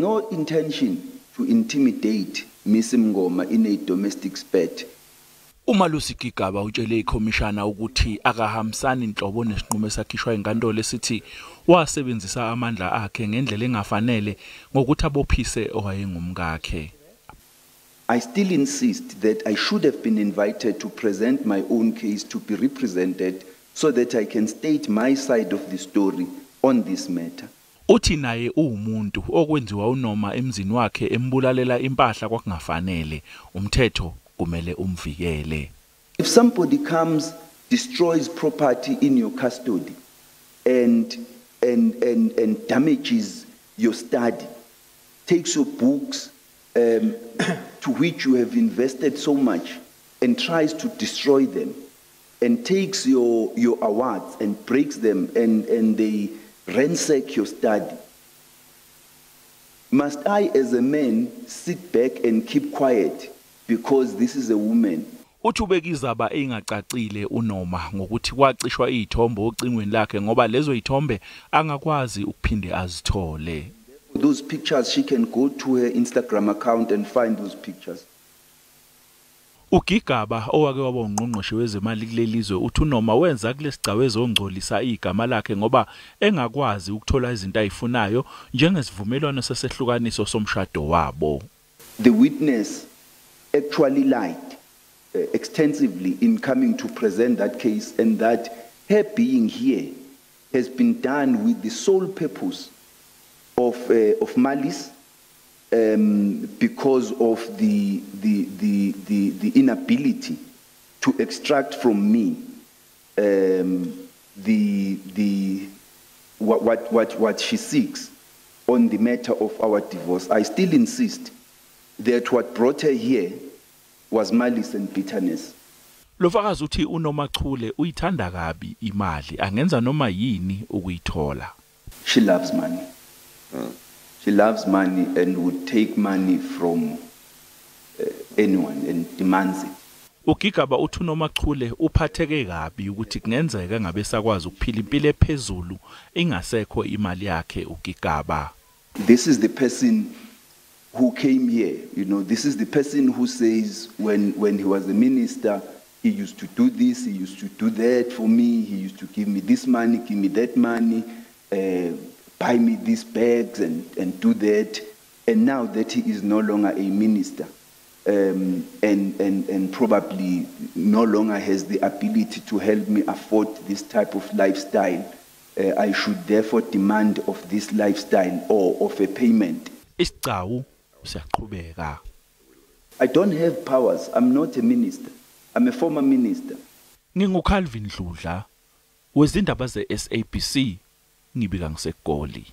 No intention to intimidate Miss Mngoma in a domestic spat. uMalusi Gigaba utshele iKhomishana ukuthi akahambisani inhlobo nesinqumo esakhishwa enkantolo esithi wasebenzisa amandla akhe ngendlela engafanele ngokuthi abophise owayengumkakhe. I still insist that I should have been invited to present my own case to be represented so that I can state my side of the story on this matter. Uthi naye umuntu okwenziwa uNoma emzini wakhe embulalela impahla kwakungafanele umthetho kumele umvikele. If somebody comes, destroys property in your custody and damages your study, takes your books to which you have invested so much and tries to destroy them, and takes your awards and breaks them and they ransack your study, must I as a man sit back and keep quiet because this is a woman? Uthubeka izaba engacacile uNoma ngokuthi kwacishwa izithombe ocingweni lakhe ngoba lezo izithombe angakwazi ukuphinde azithole. Those pictures, she can go to her Instagram account and find those pictures. Gigaba owake waba ungqongqoshe wezemali kulelizwe uthi uNoma wenza kulesigcawu ezongcolisa igama lakhe ngoba engakwazi ukuthola izinto ayifunayo njengesivumelwano sesehlukaniso somshado wabo. The witness actually lied extensively in coming to present that case, and that her being here has been done with the sole purpose of malice, because of the inability to extract from me what she seeks on the matter of our divorce. I still insist that what brought her here was malice and bitterness. Lofakazi uthi uNoma Chule uyithanda kabi imali angenza noma yini ukuyithola. She loves money. She loves money and would take money from anyone and demands it. Gigaba uthi uNoma Chule uphatheke kabi ukuthi kungenzeka ngabe sakwazi ukuphila impilo ephezulu ingasekho imali yakhe uGigaba. This is the person who came here, you know, this is the person who says when he was a minister, he used to do this, he used to do that for me, he used to give me this money, give me that money, buy me these bags and do that. And now that he is no longer a minister and probably no longer has the ability to help me afford this type of lifestyle, I should therefore demand of this lifestyle or of a payment. I don't have powers. I'm not a minister. I'm a former minister. Calvin Dludla, wezindaba ze SABC, ngibika ngiseGoli.